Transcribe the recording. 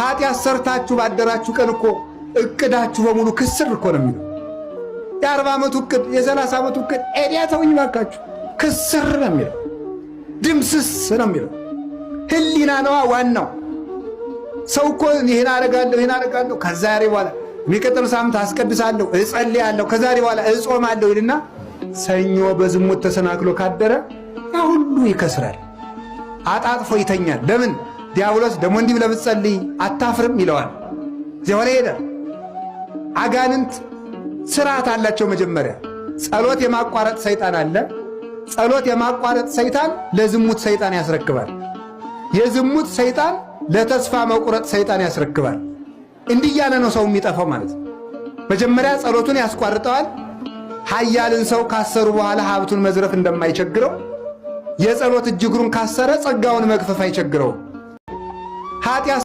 ኃጢአት ሰርታችሁ ባደራችሁ ቀን እኮ እቅዳችሁ በሙሉ ክስር እኮ ነው የሚለው። የ40 ዓመቱ እቅድ፣ የ30 ዓመቱ እቅድ ኤዲያ ተውኝ ባካችሁ፣ ክስር ነው የሚለው፣ ድምስስ ነው የሚለው። ህሊና ነዋ ዋናው። ሰው እኮ ይህን አደርጋለሁ ይህን አደርጋለሁ፣ ከዛሬ በኋላ የሚቀጥለው ሳምንት አስቀድሳለሁ፣ እጸልያለሁ፣ ከዛሬ በኋላ እጾማለሁ ይልና ሰኞ በዝሙት ተሰናክሎ ካደረ ያ ሁሉ ይከስራል። አጣጥፎ ይተኛል። ለምን? ዲያብሎስ ደግሞ እንዲህ ብለህ ብትጸልይ አታፍርም ይለዋል። እዚያ ሆነ ይሄዳል። አጋንንት ስርዓት አላቸው። መጀመሪያ ጸሎት የማቋረጥ ሰይጣን አለ። ጸሎት የማቋረጥ ሰይጣን ለዝሙት ሰይጣን ያስረክባል። የዝሙት ሰይጣን ለተስፋ መቁረጥ ሰይጣን ያስረክባል። እንዲህ እያለ ነው ሰው የሚጠፋው ማለት ነው። መጀመሪያ ጸሎቱን ያስቋርጠዋል። ኃያልን ሰው ካሰሩ በኋላ ሀብቱን መዝረፍ እንደማይቸግረው የጸሎት እጅ እግሩን ካሰረ ጸጋውን መግፈፍ አይቸግረውም። ኃጢአት